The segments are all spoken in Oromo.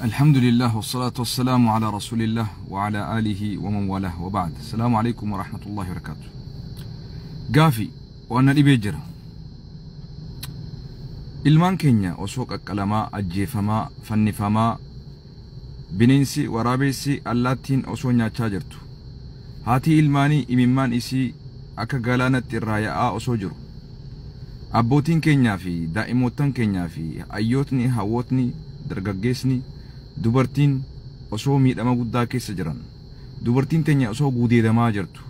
الحمد لله والصلاة والسلام على رسول الله وعلى آله ومن والاه وبعد. السلام عليكم ورحمة الله وبركاته. Gaafii waan na dhibee jira. Ilmaan keenya osoo qaqqalamaa, ajjeefamaa, fannifamaa, bineensi, waraabessi, allaattiin osoo nyaachaa jirtu. Haati ilmaanii imimmaan isii akka galaanatti irraa yaa'aa osoo jiru. Abbootiin keenyaa fi daa'imoottan keenyaa fi hayyootni, hawwootni, dargaggeessni, dubartiin osoo miidhama guddaa keessa jiran. Dubartiin teenya osoo gudeedamaa jirtu.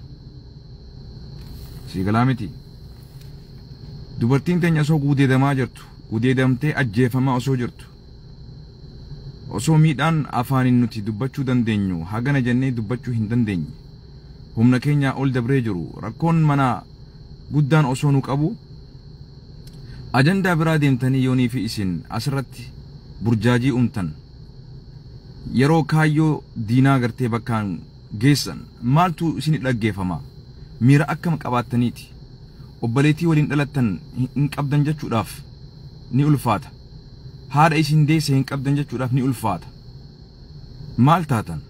Siigalaa miti. Dubartiin teenya osoo gudeedamaa jirtu, gudeedamtee ajjeefamaa osoo jirtu. Osoo miidhaan afaaniin nuti dubbachuu dandeenyu hagana jennee dubbachuu hin dandeenye. Humna keenyaa ol dabree jiru rakkoon mana guddaan osoo nu qabu ajandaa biraa deemtanii yoonii fi isin asirratti burjaajii uumtan yeroo kaayyoo diinaa gartee bakkaan geessan maaltu isin dhaggeeffama? Miira akkam qabaattaniiti? Obboleettii waliin dhalattan hin qabdan jechuudhaaf ni ulfaata. Haadha isin deesse hin qabdan jechuudhaaf ni ulfaata. Maal taatan?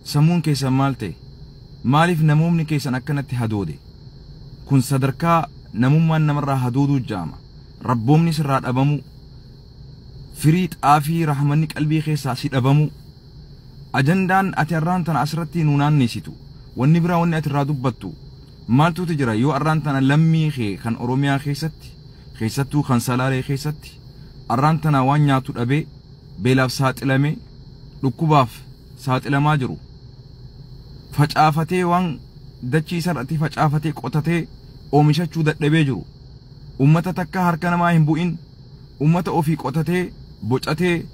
Sammuun keessan maal ta'e? Maaliif namoonni keessan akkanatti hadoode? Kun sadarkaa namummaan namarraa hadooduu jaama. Rabboomni sirraa dhabamuu, firii xaafii rahmanni qalbii keessaa si dhabamuu, ajandaan ati arraan tana asirratti nu naannessitu, wanni biraa wanni ati irraa dubbattu maaltuutu jira yoo arraan tana lammii kee kan Oromiyaa keessatti, keessattuu kan Salaalee keessatti arraan tana waan nyaatu dhabee beelaaf saaxilamee dhukkubaaf saaxilamaa jiru, facaafatee waan dachii isarratti facaafatee qotatee oomishachuu dadhabee jiru, ummata takka harka namaa hin bu'in, ummata ofii qotatee bocatee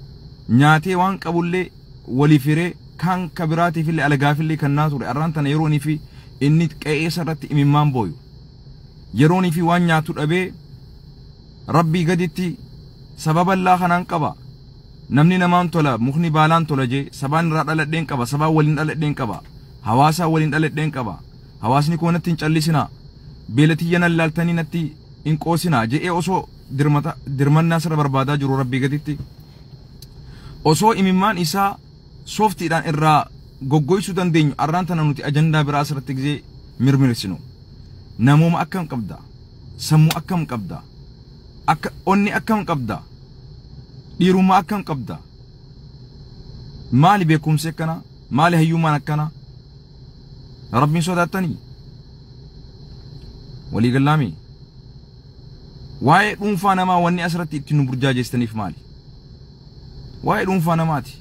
nyaatee waan qabullee walii firee kan kabiraatiifillee alagaafillee kan naa ture arraan tana yeroonii fi inni qe'ee isarratti imimmaan booyu, yeroonii fi waan nyaatu dhabee rabbii gaditti sababa allaa kanaan qaba, namni namaan tola, mukni baalaan tola jee sabaan irraa dhaladheen qaba, sabaan waliin dhaladheen qaba, hawaasaa waliin dhaladheen qaba, hawaasni koo natti hin callisinaa, beelatiyya nan laaltanii natti hin qoosinaa je'ee osoo dirmannaa sirra barbaadaa jiru rabbii gaditti osoo imimmaan isaa sooftiidhaan irraa goggoysuu dandeenyu arraan tana nuti ajandaa biraa asirratti gisee mirmirsinu. Namooma akkam qabda? Sammuu akkam qabda? Akka onni akkam qabda? Dhiirummaa akkam qabda? Maali beekumsi akkana? Maali hayyummaan akkana? Rabbiin sodaattanii? Walii gallaamii? Waa'ee dhuunfaa namaa wanni asirratti itti nu burjaajeessaniif maali? Waa'ee dhuunfaa namaati.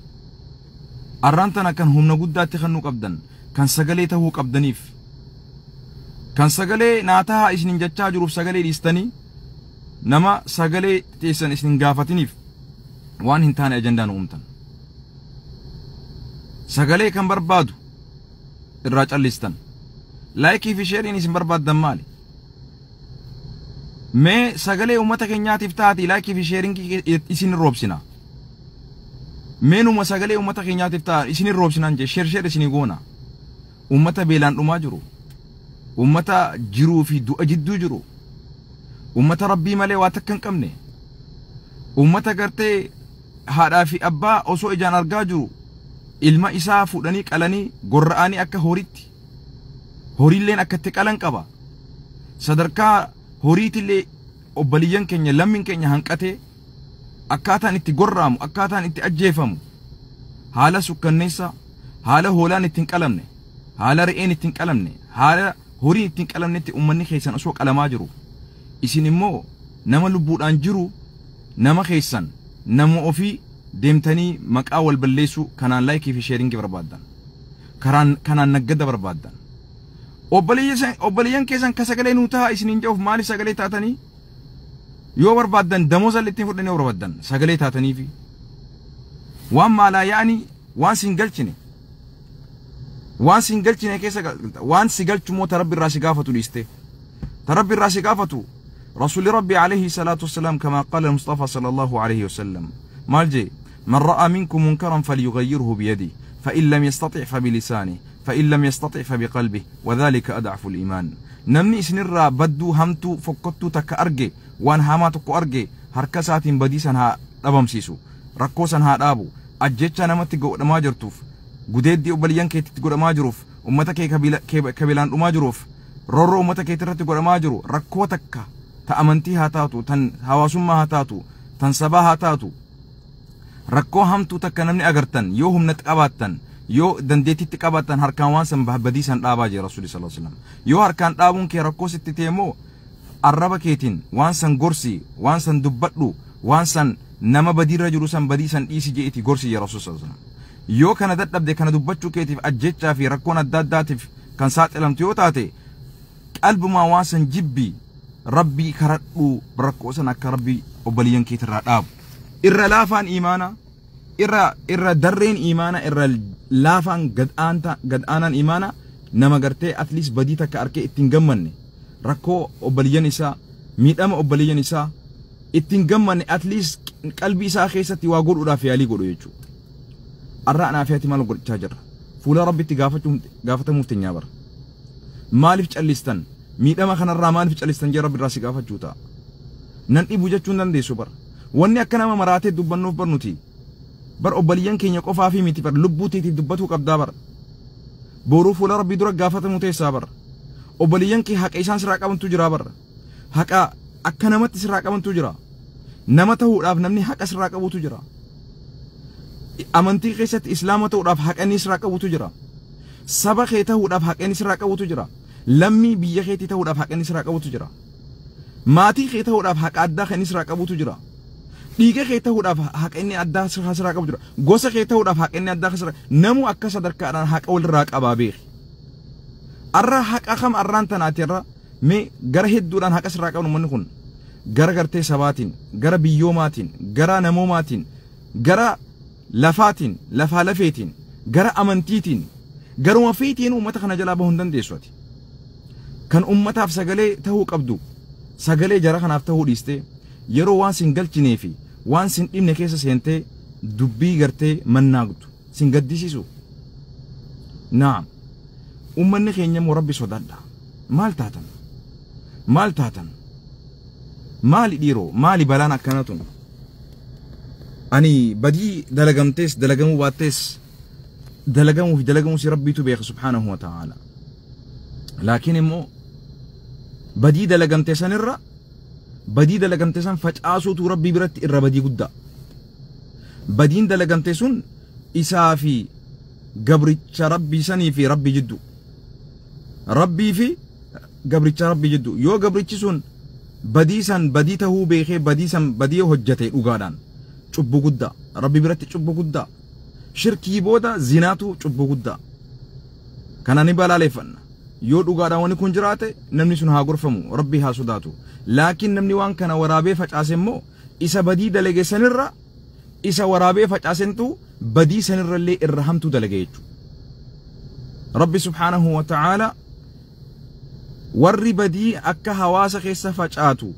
Arraan tana kan humna guddaatti kan nu qabdan, kan sagalee ta'uu qabdaniif, kan sagalee naa tahaa isinin jechaa jiruuf sagalee dhiistanii nama sagalee teessan isin gaafatiniif waan hin taane ajandaa nu uumtan. Sagalee kan barbaadu irraa callistan. Like fi shareiin isin barbaaddan maali? Mee sagalee uummata keenyaatiif taati like fi sharing isin roobsina. Mee numa sagalee uummata keenyaatiif ta'a isin roobsinaan jee share share isinii goona. Uummata beelaan dhumaa jiru. Uummata jiruu fi du'a jidduu jiru. Uummata rabbii malee waa takka hin qabne. Uummata gartee haadhaa fi abbaa osoo ijaan argaa jiru ilma isaa fuudhanii qalanii gorra'anii akka horiitti. Horiilleen akka itti qalan qaba. Sadarkaa horiitillee obboliyyan keenya lammiin keenya hanqatee akkaataan itti gorra'amu, akkaataan itti ajjeefamu, haala sukkanneessa, haala hoolaan itti hin qalamne, haala re'een itti hin qalamne, haala horiin itti hin qalamnetti uummanni keessan osoo qalamaa jiru. Isin immoo nama lubbuudhaan jiru nama keessan nama ofii deemtanii maqaa wal balleessuu kanaan like fi sharing barbaaddan. Kanaan naggada barbaaddan. Obboleeyyan keessan ka sagalee nuu ta'a isiniin jedhuuf maaliif sagalee taatanii? Yoo barbaaddan damooza illee ittiin fudhanii yoo barbaaddan sagalee taataniifi. Waan maalaa yaa'anii waan siin galchine. Waan siin galchine keessa galta. Waan si galchu immoo ta rabbi irraa si gaafatu dhiiste. Ta rabbi irraa si gaafatu. Rasuulli Rabbi alayhi salaatu wassalaam kama qaala Mustafa sallallahu alayhi wasallam. Maal jee? من رأى منكم منكرا فليغيره بيده، فإن لم يستطع فبلسانه، فإن لم يستطع فبقلبه، وذلك أضعف الإيمان. Namni isinirraa badduu hamtuu fokkottuu takka arge, waan hamaa tokko arge, harka isaatiin badii san haa dhabamsiisu, rakkoo san haa dhaabu. ajjecha namatti godhamaa jirtuuf, gudeeddii obboleeyyan keetitti godhamaa jiruuf, ummata kee kabilaan dhumaa jiruuf, roorroo ummata keetirratti godhamaa jiru, rakkoo takka ta amantii haa taatu, tan hawaasummaa haa taatu, tan sabaa haa taatu, rakkoo hamtuu takka namni agartan yoo humna qabaattan, yoo dandeettitti qabaattan, harkaan waan san badii san dhaabaa jira Rasuulli sallallahu alaihi wasallam. Yoo harkaan dhaabuun kee rakkoo sitti ta'e immoo arraba keetiin waan san gorsi, waan san dubbadhu, waan san nama badiirra jiru san badii san dhiisi je'iti gorsi jira Rasuulli sallallahu alaihi wasallam. Yoo kana dadhabde, kana dubbachuu keetiif ajjechaa fi rakkoon adda addaatiif kan saaxilamtu yoo taate, qalbumaa waan san jibbi, rabbii karadhu, rakkoo san akka rabbii obboleeyyan keetirraa dhaabu. Irra laafaan imaana, irra darreen imaana, irra laafaan gad aanaan imaana nama gartee at least badii takka arkee ittiin gammanne, rakkoo obboleeyyan isaa, miidhama obboleeyyan isaa ittiin gammanne, at least qalbii isaa keessatti waa godhuudhaaf yaalii godhu jechuudha. Arraa anaa fi ati maal godhachaa jirra? Fuula rabbitti gaafatamuuf teenyaa bara. Maaliif callistan? Miidhama kanarraa maaliif callistan jee rabbi irraa si gaafachuu ta'a. Nan dhibu jechuu hin dandeessu bara. Wanni akka nama maraatee dubbannuuf bar nuti. Bar obboleeyyan keenya qofaa fi miti bar, lubbuu teetiif dubbatuu qabdaa bara. Boruu fuula rabbii dura gaafatamuu teessaa bara. Obboleeyyan kee haqa isaan sirraa qabantu jira bara. Haqa akka namatti sirraa qabantu jira. Nama ta'uudhaaf namni haqa sirraa qabutu jira. Amantii keessatti islaama ta'uudhaaf haqa inni sirraa qabutu jira. Saba kee ta'uudhaaf haqa inni sirraa qabutu jira. Lammii biyya keetii ta'uudhaaf haqa inni sirraa qabutu jira. Maatii kee ta'uudhaaf haqa addaa kan inni sirraa qabutu jira. Dhiiga kee ta'uudhaaf haqa inni addaa sirraa qabu jira. Gosa kee ta'uudhaaf haqa inni addaa sirraa, namu akka sadarkaadhaan haqa walirraa qabaa beeki. Arra haqa kam arraan tanaati irra mee gara hedduudhaan haqa sirraa qabu uummanni kun, gara gartee sabaatiin, gara biyyoomaatiin, gara namoomaatiin, gara lafaatiin, lafaa lafeetiin, gara amantiitiin, garuma feetiin uummata kana jalaa bahuu hin dandeessu ati. Kan uummataaf sagalee ta'uu qabdu sagalee jara kanaaf ta'uu dhiistee, yeroo waan sin galchinee fi waan sin dhibne keessa seentee dubbii gartee mannaaqtu sin gaddisiisu. Naam, uummanni keenya immoo rabbi sodaadha. Maal taatan? Maal taatan? Maali dhiiroo? Maali balaan akkana tun? Ani badii dalagamtees dalagamuu baattees, dalagamuu fi dalagamuu si rabbiitu beeka subhaanahu wa ta'aala. Laakiin immoo badii dalagamte sanirra badii dalagamte san facaasuutu rabbii biratti irra badii guddaa. Badiin dalagamte sun isaa fi gabricha rabbii sanii fi rabbii jiddu. Rabbii fi gabricha rabbii jiddu. Yoo gabrichi sun badii san badii tahuu beekee badii san badii hojjete dhugaadhaan, cubbuu guddaa rabbi biratti, cubbuu guddaa, shirkii booda zinaatu cubbuu guddaa. Kana ni balaaleffanna. Yoo dhugaadhaan wanni kun jiraate, namni sun haa gorfamu, rabbii haa sodaatu. Laakiin namni waan kana waraabee facaase immoo isa badii dalage sanirra, isa waraabee facaasentu badii sanirrallee irra hamtuu dalage jechuudha. Rabbi subhaanahu wa ta'aala warri badii akka hawaasa keessa facaatu,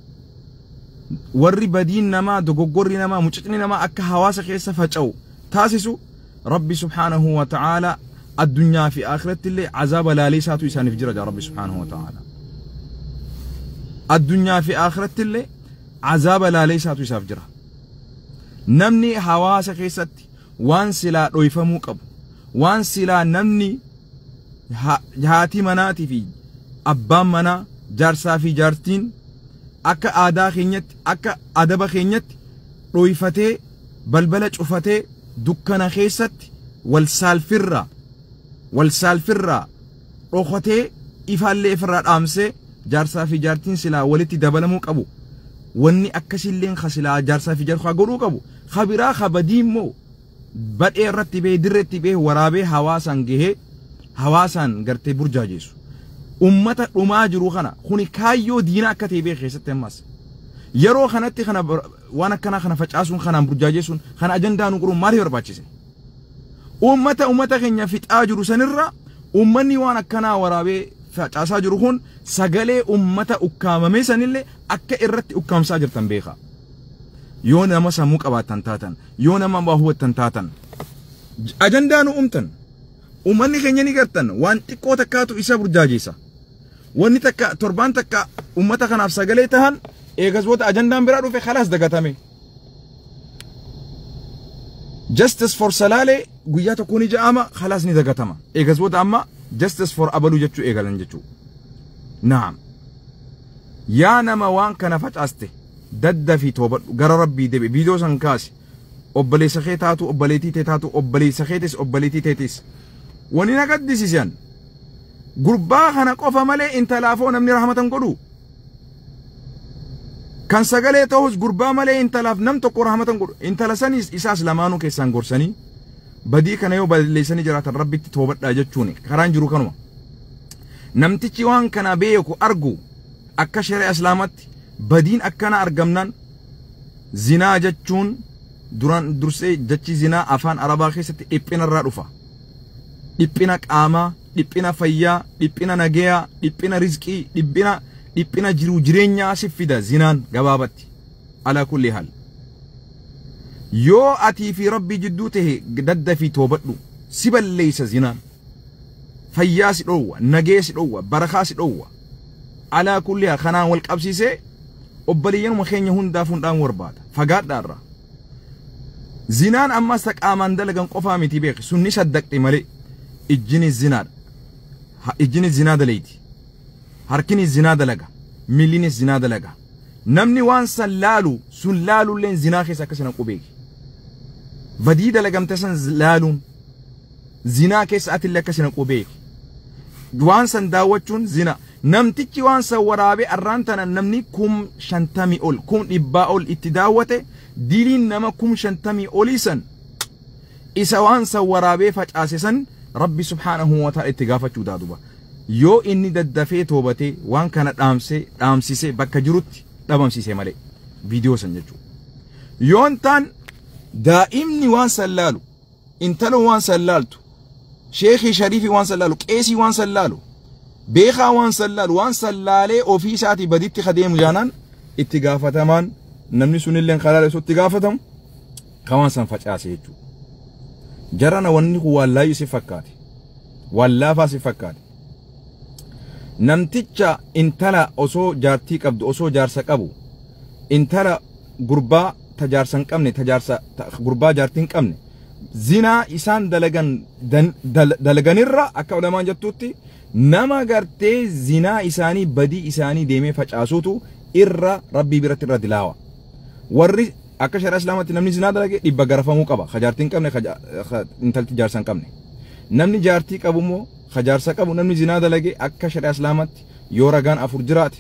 warri badiin namaa, dogoggorri namaa, mucicni namaa akka hawaasa keessa faca'u taasisu, rabbi subhaanahu wa ta'aala addunyaa fi akhiratti illee azaaba laaleessaatu isaaniif jira jaa rabbi subhaanahu wa ta'aala. Addunyaa fi akhiratti illee azaaba laaleessaatu isaaf jira. Namni hawaasa keessatti waan silaa dhoyfamuu qabu, waan silaa namni haati manaatii fi abbaan manaa, jaarsaa fi jaartiin akka aadaa keenyatti, akka adaba keenyatti dhoyfatee, balbala cufatee, dukkana keessatti wal saalfirraa dhokatee, ifaallee ifirraa dhaamsee jaarsaa fi jaartiin silaa walitti dabalamuu qabu, wanni akkasilleen ka silaa jaarsaa fi jaartii godhuu qabu, kabiraa kabadii immoo badhee irratti bahee, dirreetti bahee, waraabee hawaasaan gahee, hawaasaan gartee burjaajeessu, ummata dhumaa jiru kana, kuni kaayyoo diinaa akka ta'e beeku keessatti ammas yeroo kanatti kana waan akkanaa kana facaasuun, kanaan burjaajeessuun, kana ajandaa nu godhuun maaliif barbaachise? Ummata keenya fixaa jiru sanirra ummanni waan akkanaa waraabee facaasaa jiru kun sagalee ummata ukkaamame sanillee akka irratti ukkaamsaa jirtan beeka. Yoo nama sammuu qabaattan taatan, yoo nama waa hubattan taatan, ajandaa nu umtan, ummanni keenya ni gartan, waan xiqqoo takkaatu isa burjaajeessa. Wanni takka torbaan takka ummata kanaaf sagalee tahan, eegas booda ajandaan biraa dhufe, khalaas, dagatame. Justice for Salaalee guyyaa tokko ni ja'ama, khalaas ni dagatama. Eegas booda amma justice for abaluu jechuu eegalan jechuu. Naam. Yaa nama waan kana facaaste dadda fi toobadhu, gara rabbii deebi, viidiyoo san kaasi. Obboleessa kee taatu, obboleettii tee taatu, obboleessa keetis, obboleettii teetis. Wani na gaddisiisan gurbaa kana qofa malee intalaafoo namni rahmatan godhu. Kan sagalee ta'us gurbaa malee intalaaf nam tokko rahmatan godhu. Intala sanis isaas lamaanuu keessaan gorsanii badii kana yoo balleessanii jiraatan rabbitti toobadhaa jechuuni karaan jiru kanuma. Namtichi waan kana beeku argu akka shari'a islaamatti badiin akkana argamnaan zinaa jechuun duraan dursee jechi zinaa afaan arabaa keessatti dhiphina irraa dhufa. Dhiphina qaamaa, dhiphina fayyaa, dhiphina nagayaa, dhiphina rizqii, dhiphina jiruu jireenyaa si fida zinaan gabaabatti. Alaa kulli haal. Yoo atii fi rabbii jidduu tahe dadda fi toobadhu, si balleeysa zinaan. Fayyaa si dhoowwa, nagee si dhoowwa, barakaa si dhoowwa. Alaa kulli haal kanaan wal qabsiisee obboleeyyanuma keenya hundaaf hundaan barbaada. Fagaadhaa irraa. Zinaan ammas ta qaamaan dalagan qofaa miti beeki, sunni saddaqxe malee ijjini zinaadha. Ijjini zinaa dalayti. Harkini zinaa dalaga. Miillinis zinaa dalaga. Namni waan san laalu sun laalulleen zinaa keessa akka sana beeki. Badii dalagamte san laaluun zinaa keessa atillee akka sana beeki. Waan san daawwachuun zina. Namtichi waan san waraabee arraan tana namni 50,000 ol 100,000 ol itti daawwate, diliin nama 50,000 olii san isa waan san waraabee facaase san rabbi subhaanahu wa ta'ala itti gaafachuu daaduba. Yoo inni daddafee toobatee waan kana dhaamsee dhaamsisee bakka jirutti dhabamsiise malee viidiyoo san jechuudha. Yoon taan daa'imni waan san laalu, intalo waan san laaltu, sheekii shariifii waan san laalu, qeesii waan san laalu, beekaa waan san laalu, waan san laalee ofii isaatii baditti kadeemu jaanaan itti gaafatamaan namni sunillee karaa itti gaafatamu kan waan san facaase jechuudha. Jarana wanni kun waan laayyuu si fakkaate, waan laafaa si fakkaate. Namticha intala osoo jaartii qabdu, osoo jaarsa qabu, intala gurbaa tajaarsa hin qabne, tajaarsa gurbaa jaartii hin qabne, zinaa isaan dalagan dalaganirra akka ulamaan jettutti nama gartee zinaa isaanii badii isaanii deemee facaasuutu irra rabbii biratti irra dilaawa. Warri akka shari'a islaamatti namni zinaa dalage 100 garafamuu qaba. Ka jaartii hin qabne, intalti jaarsa hin qabne. Namni jaartii qabu immoo ka jaarsa qabu namni zinaa dalage akka shari'a islaamatti yoo ragaan 4 jiraate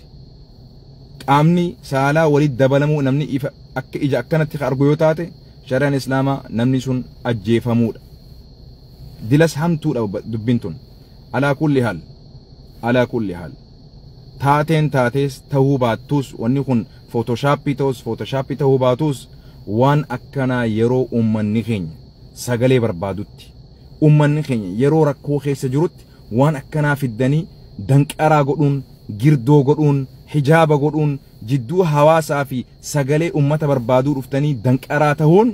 qaamni saalaa walitti dabalamuu namni ifa akka ija akkanatti argu yoo taate shari'aan islaamaa namni sun ajjeefamuudha. Dilas hamtuudha dubbiin tun. Alaa kulli haal. Alaa kulli haal. Taateen taatees tahuu baattus wanni kun footoshappii ta'us footoshappii tahuu baatus waan akkanaa yeroo uummanni keenya sagalee barbaadutti uummanni keenya yeroo rakkoo keessa jirutti waan akkanaa fiddanii danqaraa godhuun, girdoo godhuun, hijaaba godhuun, jidduu hawaasaa fi sagalee uummata barbaaduu dhuftanii danqaraa tahuun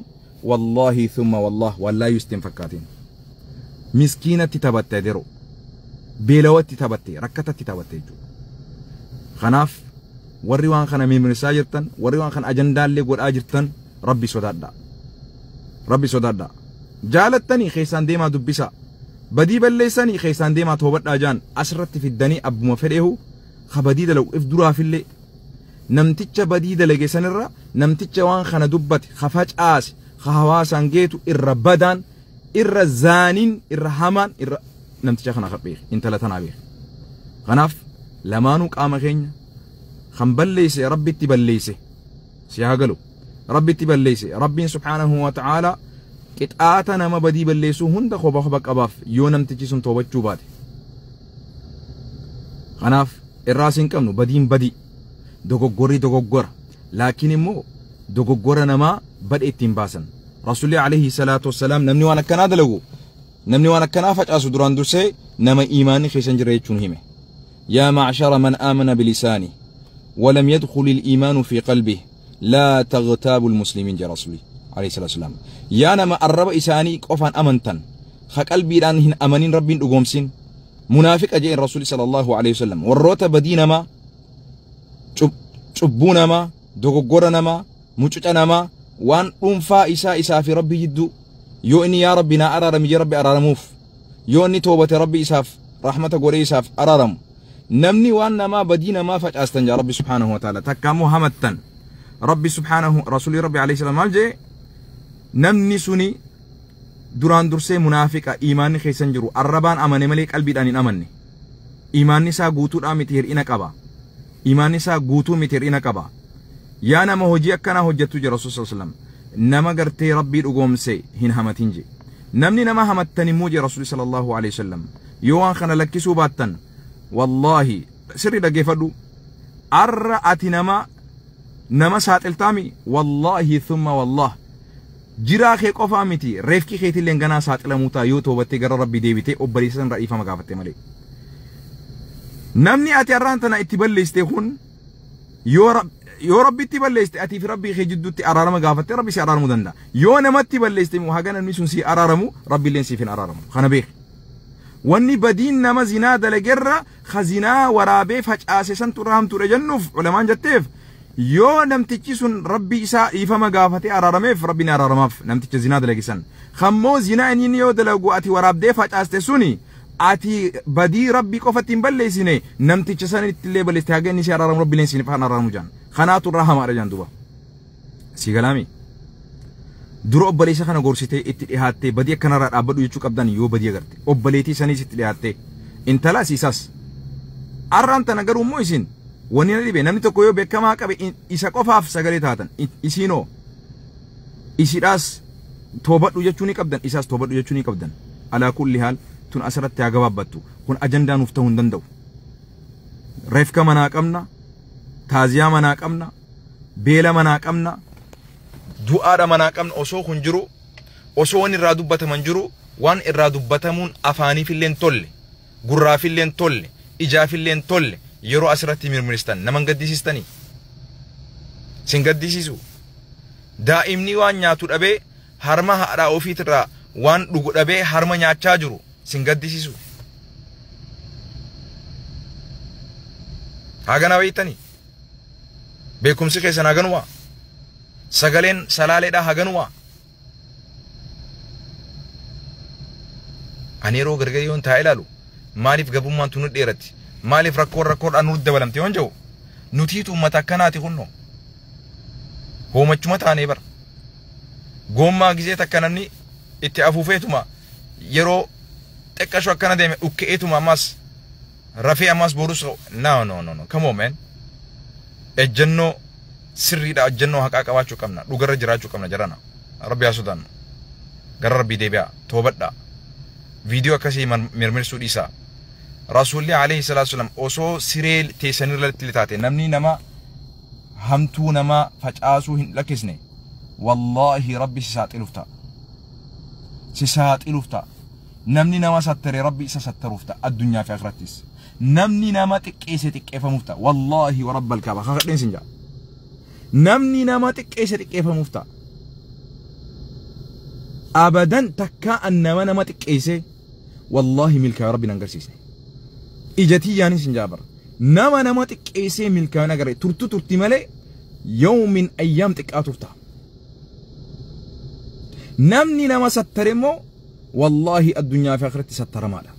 wallaahi thumma wallaah wallaahi istiin fakkaatiin. Miskiinatti taphatte aderoo, beelawatti taphatte, rakkatatti taphatte jechuudha. Kanaaf warri waan kana mimirsaa jirtan, warri waan kana ajandaallee godhaa jirtan, rabbi sodaadhaa. Rabbi sodaadhaa. Jaalattanii keessaan deemaa dubbisaa. Badii balleessanii keessaan deemaa toobadhaa jaan asirratti fiddanii abbuma fedheehu ka badii dalagu if duraafillee namticha badii dalage sanirra namticha waan kana dubbate ka facaase ka hawaasaan geetu irra badaan, irra zaaniin, irra hamaan irra namticha kana beeke, intala tanaa beeke. Kanaaf lamaanuu qaama keenya kan balleesse rabbitti balleesse si haa galu, rabbitti balleesse. Rabbiin subhaanahu wa ta'ala qixaata nama badii balleessuu hunda kopha kopha qabaaf yoo namtichi sun toobachuu baate. Kanaaf irraas hin qabnu, badiin badii, dogoggorri dogoggora, laakiin immoo dogoggora namaa badhe ittiin baasan. Rasuulli alayhi salaatu wassalaam namni waan akkanaa dalagu, namni waan akkanaa facaasu duraan dursee nama iimaanni keessa hin jirre jechuun hime. Yaa ma'shara man aamana bilisaani ولم يدخل الإيمان في قلبه لا تغتابوا المسلمين، جاء رسولي عليه الصلاة والسلام. يا نما الرب إساني قفان أمنتن خقلبي الآن هن أمنين ربين أقومسين منافق أجئ الرسول صلى الله عليه وسلم. والروت بدينا ما cubbuu nama, dogoggora namaa, mucuca namaa, waan dhuunfaa isaa isaa fi rabbi jidduu Yoo inni yaa Rabbi naa araarami jee Rabbi araaramuuf. Yoo inni toobate Rabbi isaaf rahmata godhee isaaf araaramu. Namni waan namaa badii namaa facaastan jaa Rabbi subhaanahu wa ta'ala. Takka immoo hamattan. Rabbi subhaanahu Rasuulli Rabbi alayhi salaam maal jee namni suni duraan dursee munaafiqa iimaanni keessan jiru arrabaan amane malee qalbiidhaan hin amanne. Iimaanni isaa guutuudhaa miti hir'ina qaba. Iimaanni isaa guutuu miti hir'ina qaba. Yaa nama hojii akkanaa hojjettu jira Rasuul sallallahu alaihi wasallam. Nama gartee Rabbii dhugoomse hin hamatin je. Namni nama hamattan immoo je Rasuul sallallahu alaihi wasallam. Yoo waan kana lakkisuu baattan wallaahi sirri dhaggeeffadhu. Arra ati nama saaxiltaami wallaahi thumma wallah. Jiraa kee qofaa miti reefki keetillee ganaa saaxilamuu ta'a yoo toobattee gara Rabbii deebitee obboleessa sanarraa dhiifama gaafatte malee. Namni ati har'aan tana itti balleessite kun yoo Rabbitti balleessite atii fi Rabbii kee jidduutti araarama gaafatte Rabbi si araaramuu danda'a. Yoo namatti balleessite immoo haga namni sun si araaramu Rabbiilleen siif hin araaramu. Kana beeki. Wanni badiin nama zinaa dalagerra khazinaa waraabee facaase santu irra hamtuudha jennuuf ulamaan jetteef yoo namtichi sun Rabbi isaa dhiifama gaafatee araarameef Rabbi ni araaramaaf namticha zinaa dalage san. Kammoo zinaa inni yoo dalagu ati waraabdee facaaste suni ati badii Rabbi qofatti hin balleessine namticha sanitti illee balleessite haga inni si araaramu Rabbi illee siif araaramu jaan. Kanaatu irraa hamaadha jaan duuba. Si galaami. Dura obboleessa kana gorsitee itti dhihaattee badii akkanarraa dhaabbadhu jechuu qabdan yoo badii agarte. Obboleettii saniis itti dhihaattee. Intalaas isaas. Arraan tana garuu immoo isin wanni na dhibe namni tokko yoo beekamaa qabe isa qofaaf sagalee taatan isiinoo isiidhaas toobadhu jechuu ni qabdan isaas toobadhu jechuu ni qabdan. Alaa kulli haal tun asirratti haa gabaabbattu kun ajandaa nuuf ta'uu hin danda'u. Reefka manaa qabna, taaziyaa manaa qabna, beela manaa qabna, du'aadha manaa qabna osoo kun jiru osoo waan irraa dubbataman jiru waan irraa dubbatamuun afaaniifillee hin tolle gurraafillee hin tolle ijaafillee hin tolle yeroo asirratti mirmiristan nama hin gaddisiistanii sin gaddisiisu. Daa'imni waan nyaatu dhabee harma haadhaa ofiitirraa waan dhugu dhabee harma nyaachaa jiru sin gaddisiisu. Hagana beektanii beekumsi keessan haganumaa sagaleen salaaleedhaa haganumaa. Ani yeroo gargar yoon taa'ee ilaalu maaliif gabrummaan tun nu dheeratti maaliif rakkoon rakkoodhaan nu dabalamte yoon jedhu nutiitu uummata akkanaati kunnoo hoomachuma taanee bara goommaa gizee takka namni itti afuufeetuma yeroo xiqqashu akkana deeme dhukke'eetuma ammas rafee ammas borus no no no no come on man. Ejjennoo sirriidha ejjennoo haqaa qabaachuu qabna dhugarra jiraachuu qabna jarana Rabbi haa sodaannu gara Rabbii deebi'aa toobadhaa viidiyoo akkasii mirmirsuu dhiisaa. Rasuulli alayhi salaatu wasalam osoo siree teessanirratti taate namni nama hamtuu nama facaasuu hin lakkisne wallaahi Rabbi si saaxiluuf ta'a. Si saaxiluuf ta'a. Namni nama sattaree Rabbi isa sattaruuf ta'a addunyaa fi akhirattis. Namni nama xiqqeesse xiqqeeffamuuf ta'a. Wallaahi wa rabbal kaaba kakadheen sin ja'a. Namni nama xiqqeesse xiqqeeffamuuf ta'a. Abadan takkaa an nama xiqqeesse wallaahi milkaa'ee Rabbi nan agarsiisne. Ija tiyyaanis hin jaabara. Nama xiqqeessee milkaa'ina agarre turtu turti malee yoomin ayyaam xiqqaatuuf ta'a. Namni nama sattare immoo wallaahi addunyaa fi akhiratti sattaramaadha.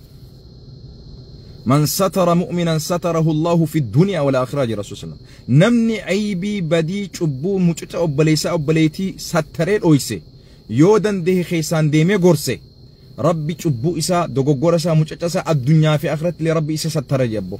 Man satara mu'minan satarahu Allahu fi dunya wal akhirah jedha Rasuul sallam. Namni aybii badii cubbuu mucuca obboleessaa obboleettii sattaree dhoyse yoo dandehe keessaan deemee gorse Rabbi cubbuu isaa dogoggora isaa mucuca isaa addunyaa fi akhiratti illee Rabbi isa sattara jebbo.